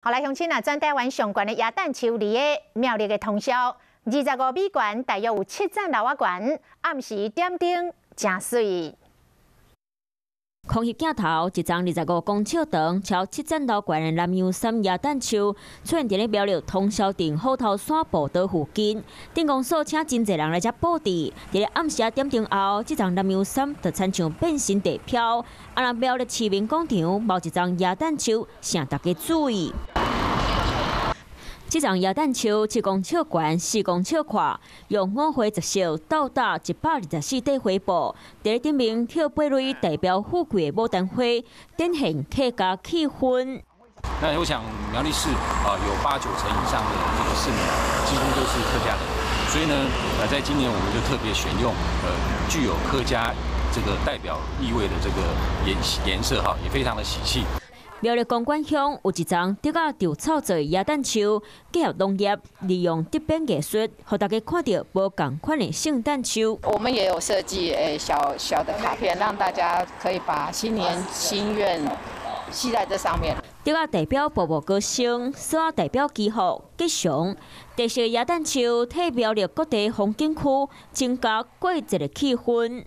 好來，鄉親啊，全台灣上懸的耶誕樹佇咧苗栗的通霄，25米懸，大約有七層樓仔懸，暗時點燈誠媠。空翕鏡頭，一叢25公尺長、超七層樓懸的南洋杉耶誕樹，出現佇咧苗栗通霄鎮虎頭山步道附近。鎮公所請真濟人來遮布置，佇咧暗時仔點燈後，這叢南洋杉就親像變身地飄。啊，若苗栗市民廣場某一叢耶誕樹，吸大家注意。這叢耶誕樹7公尺懸，4公尺闊，用五花十色鬥打124塊花布，佇咧頂面跳八蕊代表富貴的牡丹花，展現客家氣氛。那我想苗栗市啊，有八九成以上的這個市民幾乎都是客家人，所以呢，在今年我們就特別選用具有客家這個代表意味的這個顏色哈，也非常的喜氣。苗栗公館鄉有一叢竹仔稻草做的耶誕樹，結合農業，利用竹編藝術，予大家看著無仝款的聖誕樹。我們也有設計小小的卡片，讓大家可以把新年心願繫在這上面。竹仔代表步步高升，索仔代表祈福吉祥。特色耶誕樹替苗栗各地風景區增加過節的氣氛。